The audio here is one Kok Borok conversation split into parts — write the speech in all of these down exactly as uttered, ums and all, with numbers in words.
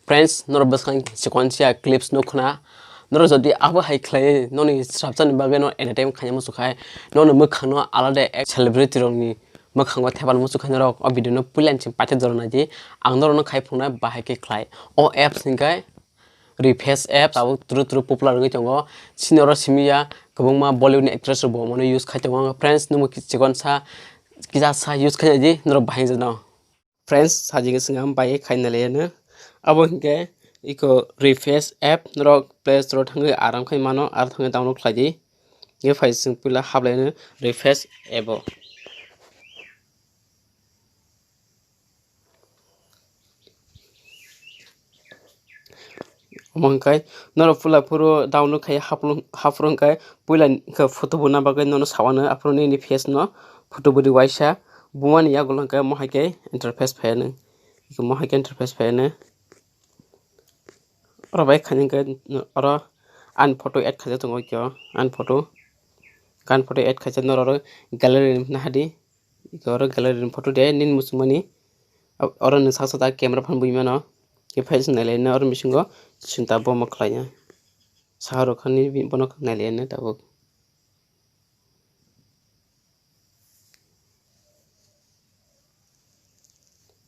Friends, norok bwskang chikon sia clips nukhna. Norok jodi abo hai khlai noni srapjani bagwi no entertain khaina muchuk khai, nono mwkhangno alada ek celebrity rokni mwkhango thepan muchuk khai norok o video no puila ni simi paithago jora naidi. Ang norokno khai phunuknai bahai khe khlai. O apps hwnkhe Reface apps, abo turu turu popular wngwi tongo. Sini oro simi ya kwbangma Bollywood ni actress rok bo omono use khai tongo. Friends, nwng bo chikon sa kisa sa use khai naidi, norok bahai jano. Friends, sajing swnam bai khai nai laiya no. Abo hinkhe iko Reface app norok Play Store thangwi aram khai mano, ar thangwi download khlai di. Nge phai chwng puila hablai no Reface app o. Omo hwnkhe norok puila phuru download khai haphuru, haphuru hwnkhe puila hwnkhe photo buna bagwi nono sawano, aphuru nini face no photo budi waisa bumani yagulo hwnkhe mohai khe interface phaiyanw. Mohai khe interface phaiyanw. Oro bai khaini hwnkhe oro ani photo add khaijak tongo khe o ani photo. Ani photo add khaijak norok oro gallery ni hwnwi nahadi. Oro gallery ni photo de nini muchungmani. Oro nwng saksa ta camera phano bui mano. Khe phai se nai lai no oro bisingo chwng ta bomo khlai ya. Saha rok hani bono nai lai no tabuk.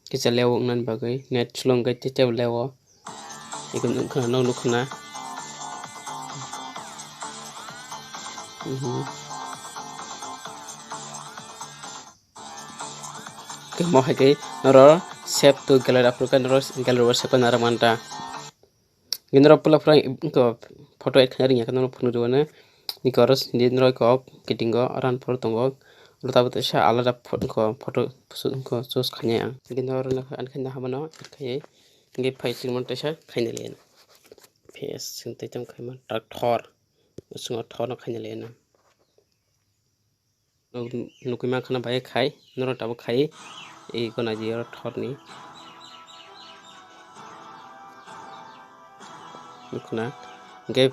Kisa lewo wngnani bagwi net slow wngkhe tei tebo lewo. Eko nukha, nok nukha na. Mhm. Khe mo hai khe noro save to gallery aphuru khe noro gallery o save khe naro manta. Nini rok puila phwrang wngkha photo add khaina rwngya khe norok phunukjagano. Nini oro sindi norok kok kitingo oro ani photo tongo. Oro tabuk teisa alada pho-, wngkha photo choose khainai ang. Nini oro ani khe hamano add khaiwi hwnkhe phai chwngmano teisa khaina liya. Face chwng tei tamo khaima tak thor. Chwngno thorno khaina liya. Nukgwi mankha na bai khai, norok tabuk khai, ego naidi oro thorni. Nukhuna, hwnkhe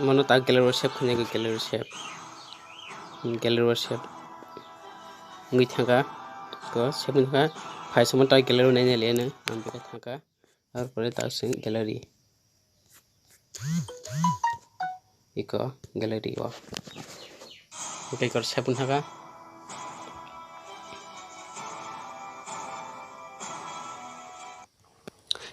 mono ta gallery o save khaina, gallery o save. Gallery o save wngwi thangkha, ego save wngkha, phai se mono ta gallery o naina liya nw, ang belai thangkha. Tarpore tak sing gallery. Iko gallery o. Oke, ikor save wng thangkha.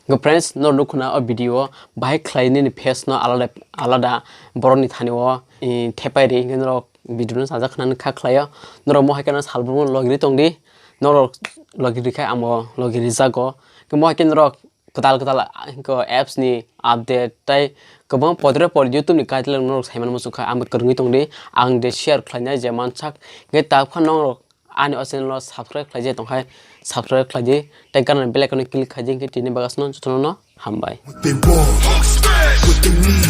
Go friends, no nukhuna o video o bahai khlai nini face no alada alada borok ni thani o, eh, thepai ri, hwnkhe norok video no sajak khna kha khlai o. Norok mohai khe no salbrum logiri tongdi. Norok logiri khai amo logiri jago. Hwnkhe mohai khe norok kwtal kwtal, ah, hwnkhe apps ni update tei kwbang podre pod YouTube ni guideline norok saimano muchungkha, ang bo kwrwngwi tongdi, ang de share khlainai je mansak. Hwnkhe tabukha norok ani o channel o subscribe khlaijak tongkhai, subscribe khlaidi tei gana bell icon o click khaidi, hwnkhe tini bagasno jotono no hambai. They want what they need.